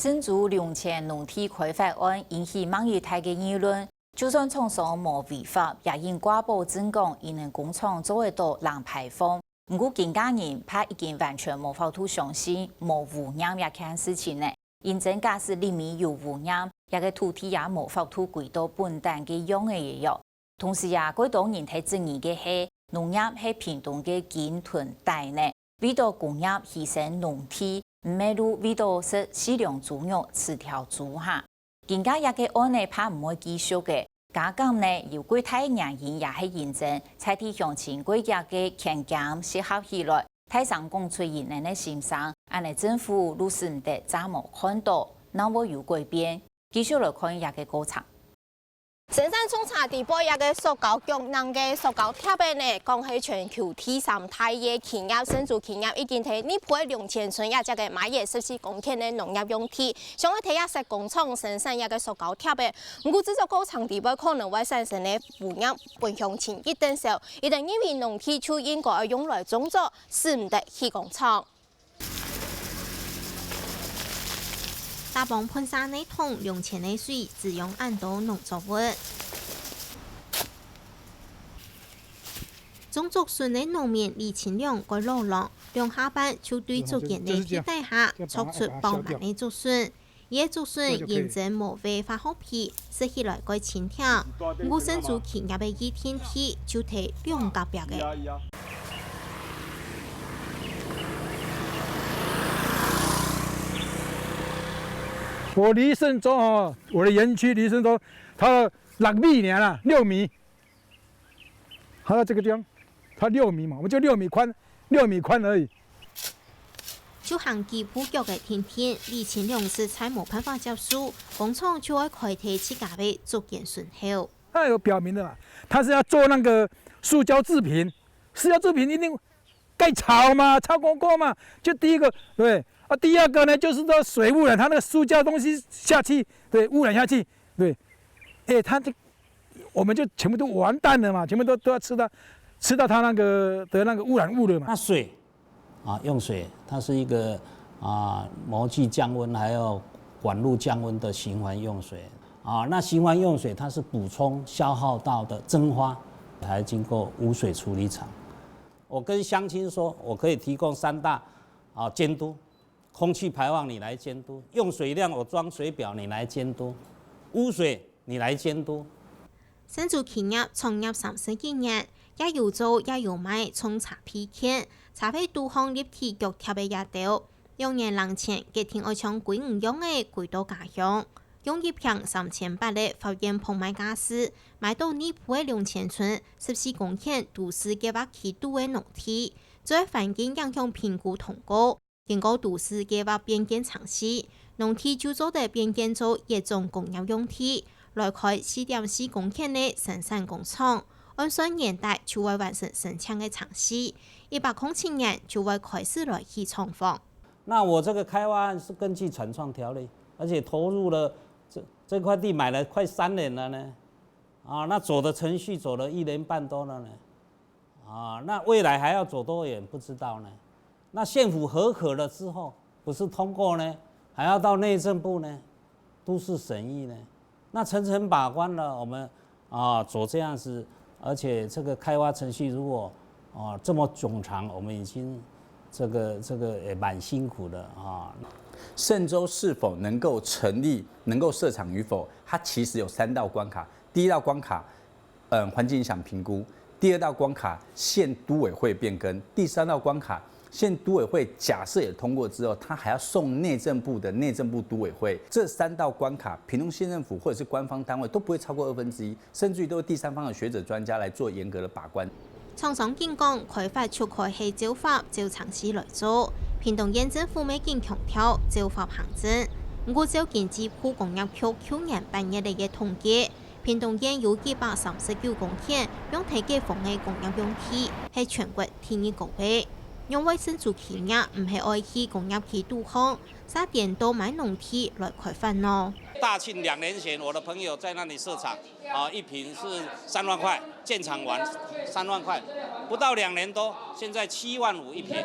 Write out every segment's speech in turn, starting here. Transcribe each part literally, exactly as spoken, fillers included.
新竹龍泉農地開發案引起吂一大个議論，就算廠商無違法，也因掛保證講，佢等工廠做得到零排放。毋過今下人怕已經完全無法度相信無污染這件事情呢。因為假使裡面有污染，這个土地也無法度歸到本旦个樣仔个樣。 同時也蓋多人在質疑个係，農業係屏東个根同底呢，為到工業犧牲農地，毋係就為到食四兩豬肉、飼條豬下。今下這个案仔怕毋會繼續个，加減呢有蓋大原因也係因為在地鄉親蓋遽个牽強集合起來，大聲講出佢等个心聲，恁仔政府就使毋得詐無看到，正會有改變。繼續來看這个過程。 神山種茶底背這个塑膠腳囊个塑膠貼仔呢，講係全球第三大个企業，新竹企業已經在內埔个龍泉村這隻个買了十四公頃个農業用地，想愛在這設工廠生產這个塑膠貼仔。毋過製作過程底背可能會產生个污染，分鄉親一等愁，佢等認為農地就應該愛用來種作，使毋得起工廠。 打幫噴射系統，龍泉个水滋養恁多農作物。種竹筍个農民李清良蓋老lòng，兩下半就對竹間个地底下鑿出飽滿个竹筍。 佢个竹筍因為無會化學肥，食起來蓋清甜。毋過新竹企業个預定地就在兩隔壁仔。我李勝州哦，我的園區李勝州，它的六米呢啦，六米。 它到這個地方，它六米嘛，我們就六米寬，六米寬而已。就行幾步腳个定定，李清良實在無辦法接受，工廠就愛開在自家个竹間脣口。它有表明的嘛，它是要做那個塑膠製品，塑膠製品一定蓋草嘛，草公公嘛，就第一個，對啊，第二個呢，就是說水污染，它那個塑膠東西下去，對，污染下去，對，哎，它這 我們就全部都完蛋了嘛，全部都，都要吃到，吃到它那個的那個污染物了嘛。那水啊，用水，它是一個啊模具降溫還有管路降溫的循環用水啊。那循環用水它是補充消耗到的蒸發，還經過污水處理廠。我跟鄉親說，我可以提供三大啊監督， 空氣排放你來監督，用水量我裝水表你來監督，污水你來監督。新竹企業創業三十幾年，也有做也有賣種茶配件，茶會堵項立體腳貼个這兜。兩年零前，決定愛像歸五樣仔歸到家鄉，用一坪三千八个法院拍賣價數，買到內埔个龍泉村十四公頃都市計畫區肚个農地，做環境影響評估通過。 經過都市計畫變更程序，農地就做得變更做一種工業用地，來開四點四公頃个生產工廠，按算年底就會完成申請个程序，一百空七年就會開始來起廠房。那我這個開發案是根據產創條例，而且投入了這，這塊地買了快三年了呢。啊，那走的程序走了一年半多了呢。啊，那未來還要走多遠不知道呢。那縣府核可了之後，不是通過呢，還要到內政部呢，都市審議呢。那層層把關了，我們啊走這樣子，而且這個開發程序如果啊這麼冗長，我們已經這個，這個也蠻辛苦的啊。勝州是否能夠成立，能夠設廠與否，它其實有三道關卡。第一道關卡，嗯，環境影響評估。第二道關卡，縣都委會變更。第三道關卡，县都委会假设也通过之后，它还要送内政部的内政部都委会。这三道关卡，屏东县政府或者是官方单位都不会超过二分之一，甚至于都是第三方的学者专家来做严格的把关。厂商緊講，開發就開係照法、照程序來做。屏東縣政府乜緊強調照法行政，毋過照經濟部工業局舊年八月个統計， 屏東縣有一百三十九公頃用忒解封个工業用地，係全國第二高个。仰會新竹企業毋係愛去工業區肚項，煞顛倒買農地來開發呢？大慶兩年前，我的朋友在那裡設廠，啊，一坪是三萬塊，建廠完三萬塊，不到兩年多，現在七萬五一坪，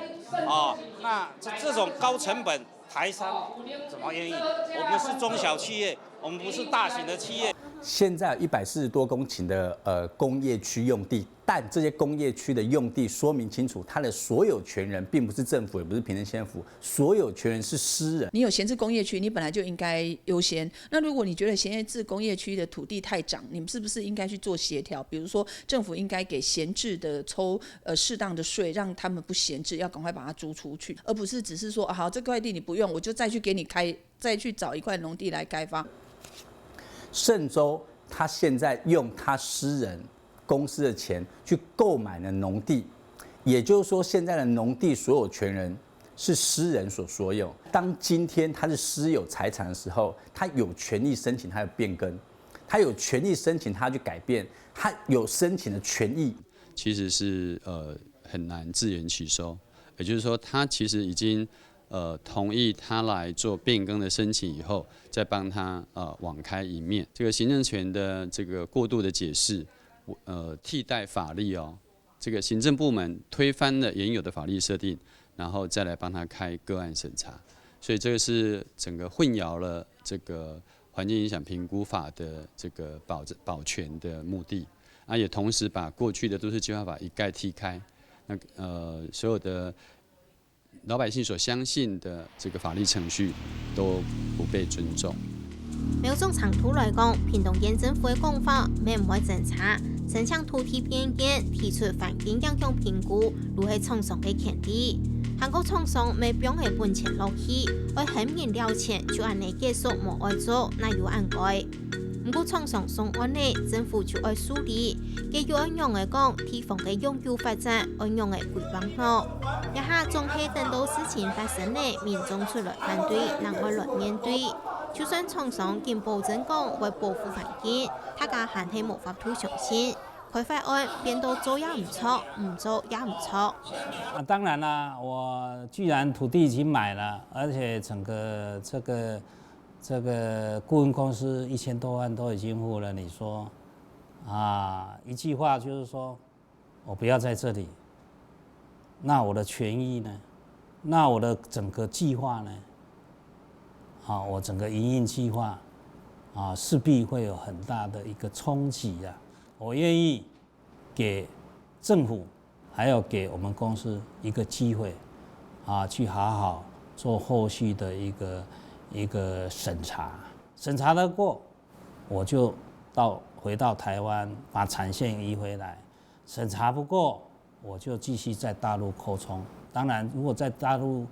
哦，那這，這種高成本台商怎么愿意？我们是中小企业，我们不是大型的企业。现在一百四十多公顷的呃工业区用地，但这些工业区的用地说明清楚，它的所有权人并不是政府，也不是平镇县政府，所有权人是私人。你有闲置工业区，你本来就应该优先。那如果你觉得闲置工业区的土地太涨，你们是不是应该去做协调？比如说，政府应该给闲置的抽呃适当的税，让他们不闲置，要赶快把它租出去，而不是只是说啊，好，这块地你不用，我就再去给你开，再去找一块农地来开发。盛州他现在用他私人公司的钱去购买了农地，也就是说，现在的农地所有权人是私人所所有。当今天他是私有财产的时候，他有权利申请他的变更，他有权利申请他去改变，他有申请的权益。其实是呃很难自圆其说，也就是说，他其实已经呃同意他来做变更的申请以后，再帮他呃网开一面。这个行政权的这个过度的解释，呃替代法律哦，这个行政部门推翻了原有的法律设定，然后再来帮他开个案审查，所以这个是整个混淆了这个环境影响评估法的这个保保全的目的。啊，也同时把过去的都市计划法一概踢开，那呃所有的老百姓所相信的这个法律程序都不被尊重。某种程度来讲，屏东县政府个讲法，乜毋會爭差，申請土地變更、提出環境影響評估，都係廠商个權利。還過廠商乜放个本錢落去，愛喊人了錢，就恁呢結束無愛做，哪有恁該？毋過廠商送案呢，政府就愛處理，該又愛仰仔講，地方个永久發展愛仰仔規劃呢？這下總係等到事情發生呢，民眾出來反對，人愛來面對。就算廠商緊保證講會保護環境，大家還係無法度相信，開發案變到做也毋著，毋做也毋著。啊，当然啦，我既然土地已经买了，而且整个这个这个顾问公司一千多万都已经付了，你说啊，一句话就是说，我不要在这里，那我的权益呢？那我的整个计划呢？啊，我整个营运计划啊，势必会有很大的一个冲击啊。我愿意给政府还有给我们公司一个机会啊，去好好做后续的一个一个审查。审查得过，我就到回到台湾把产线移回来；审查不过，我就继续在大陆扩充。当然，如果在大陆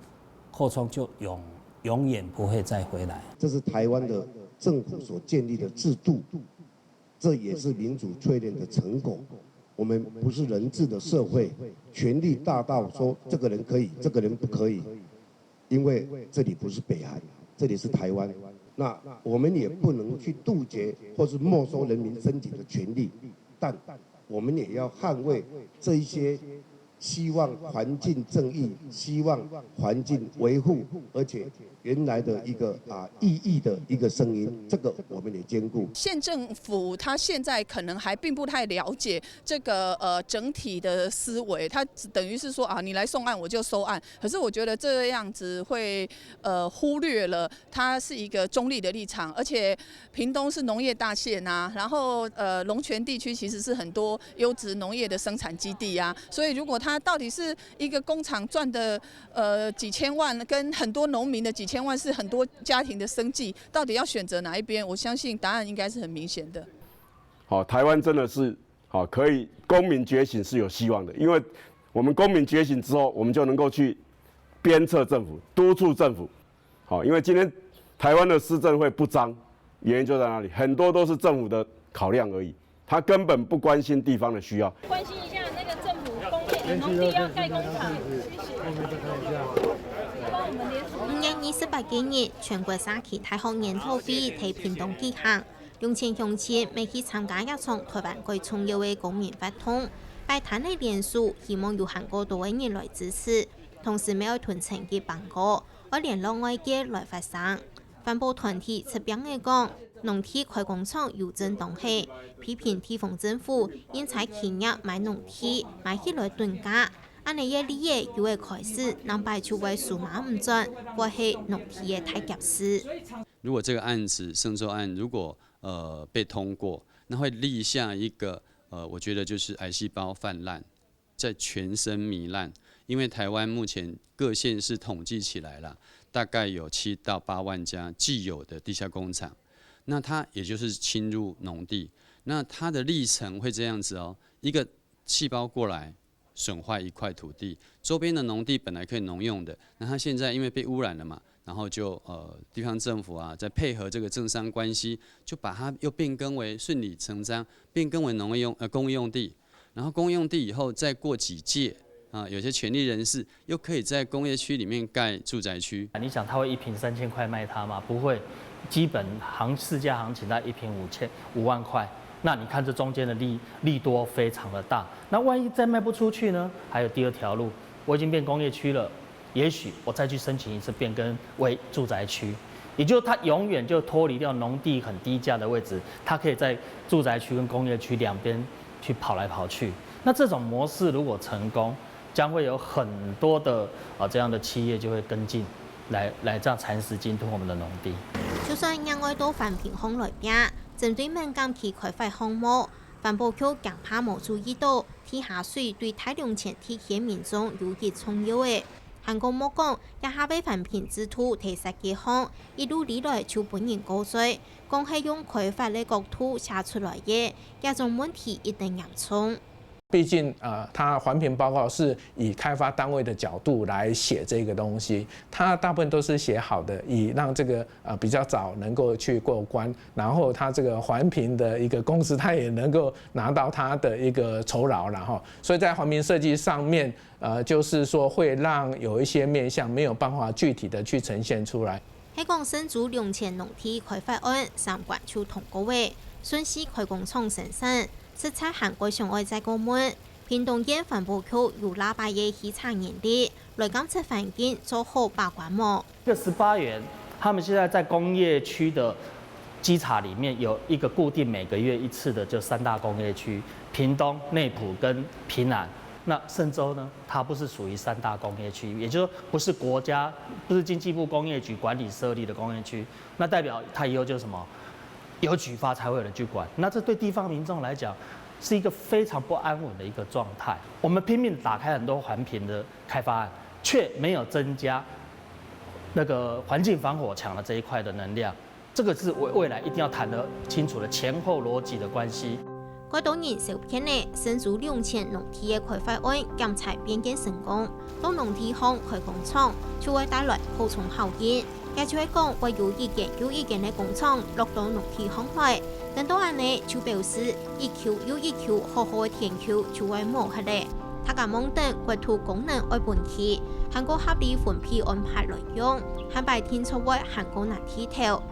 扩充，就永永远不会再回来。这是台湾的政府所建立的制度，这也是民主淬炼的成果。我们不是人治的社会，权力大到说这个人可以，这个人不可以，因为这里不是北韩，这里是台湾。那我们也不能去杜绝或是没收人民申请的权利，但我们也要捍卫这一些希望环境正义、希望环境维护，而且原来的一个啊意义的一个声音，这个我们也兼顾。县政府他现在可能还并不太了解这个呃整体的思维，他等于是说啊，你来送案我就收案。可是我觉得这样子会呃忽略了它是一个中立的立场，而且屏东是农业大县啊，然后呃龙泉地区其实是很多优质农业的生产基地啊，所以如果它到底是一个工厂赚的呃几千万，跟很多农民的几千万是很多家庭的生计，到底要选择哪一边？我相信答案应该是很明显的。好，台湾真的是好可以公民觉醒是有希望的，因为我们公民觉醒之后，我们就能够去鞭策政府、督促政府。好，因为今天台湾的施政会不彰，原因就在哪里？很多都是政府的考量而已，他根本不关心地方的需要。关心一下那个政府工业农地要盖工厂，谢谢。五月二十八个日，全国社区大学研讨会在屏东举行。 兩千鄉親乜去參加這場台灣最重要个公民活動，擺攤仔聯署，希望有還過多个人來支持，同時乜愛同陳吉幫過，愛聯絡外界來發聲。環保團體出兵仔講，農地開工廠有正當係，批評地方政府因在企業買農地買起來囤價，恁仔个利益又會開始，南擺就會收買毋轉，會係農地个大夾事。如果這個案子，聖州案如果呃被通過，那會立下一個呃，我覺得就是癌細胞氾濫，在全身糜爛。因為台灣目前各縣市統計起來啦，大概有七到八萬家既有的地下工廠，那它也就是侵入農地，那它的歷程會這樣子哦，一個細胞過來，損壞一塊土地，周邊的農地本來可以農用的，那它現在因為被污染了嘛，然後就呃地方政府啊，在配合這個政商關係，就把它又變更為順理成章，變更為農業用呃工業用地，然後工業用地以後再過幾屆啊，有些權利人士又可以在工業區裡面蓋住宅區。你想，他會一坪三千塊賣他吗？不會，基本行市價行情在一坪五千五万塊。那你看这中间的利利多非常的大。那万一再卖不出去呢？还有第二条路，我已经变工业区了，也许我再去申请一次变更为住宅区，也就是它永远就脱离掉农地很低价的位置，它可以在住宅区跟工业区两边去跑来跑去。那这种模式如果成功，将会有很多的啊这样的企业就会跟进，来来这样蚕食进入我们的农地。就算另外到環評項來拚，針對敏感區開發項目，環保局驚怕無注意到，地下水對大龍塹地區民眾有幾重要个。還過莫講，這下个環評制度在設計項，一路以來就分人告嘴，講係用開發个角度寫出來个，這種問題一定嚴重。毕竟，呃，它环评报告是以开发单位的角度来写这个东西，它大部分都是写好的，以让这个呃比较早能够去过关，然后它这个环评的一个公司，它也能够拿到它的一个酬劳了哈。所以在环评设计上面，呃，就是说会让有一些面向没有办法具体的去呈现出来。係講聖州龍塹農地開發案三關就通過个，順序開工廠生產， 實在還過想愛再過問，屏東縣環保局有哪擺个稽查人力來監測環境做好把關無？這個十八園，他們現在在工業區的稽查裡面有一個固定每個月一次的，就三大工業區：屏東、內埔跟屏南。那聖州呢，它不是屬於三大工業區，也就是說不是國家，不是經濟部工業局管理設立的工業區，那代表它以後就是什麼？ 有舉發才會有人去管。那這對地方民眾來講，是一個非常不安穩的一個狀態。我們拼命打開很多環評的開發案，卻沒有增加那個環境防火牆的這一塊的能量。這個是未未來一定要談得清楚的前後邏輯的關係。 蓋多人受騙呢，聖州龍塹農地个開發案檢采變更成功，到農地項開工廠就會帶來補充效應。也就係講，會有一間又一間个工廠落到農地項來。等到恁呢，就表示一坵又一坵好好个田坵就會無忒了。大家望等國土功能愛分區，還過合理分配安排來用，下擺定著會還過難地頭。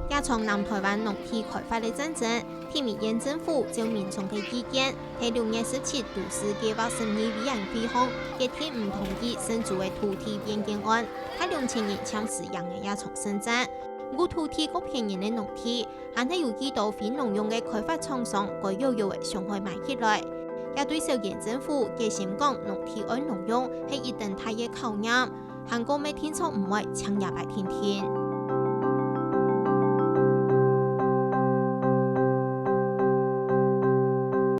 這場南台灣農地開發个戰爭， 第一縣政府照民眾个意見，在六月十七都市計畫審議委員會項決定毋同意聖州个土地變更案，大龍塹人暫時贏了這場勝戰。毋過土地較便宜个農地，還係有幾多非農用个開發廠商該有有个想愛買起來。這對小縣政府決心講農地愛農用係一等大个考驗，還過乜定著毋會淨這擺定定。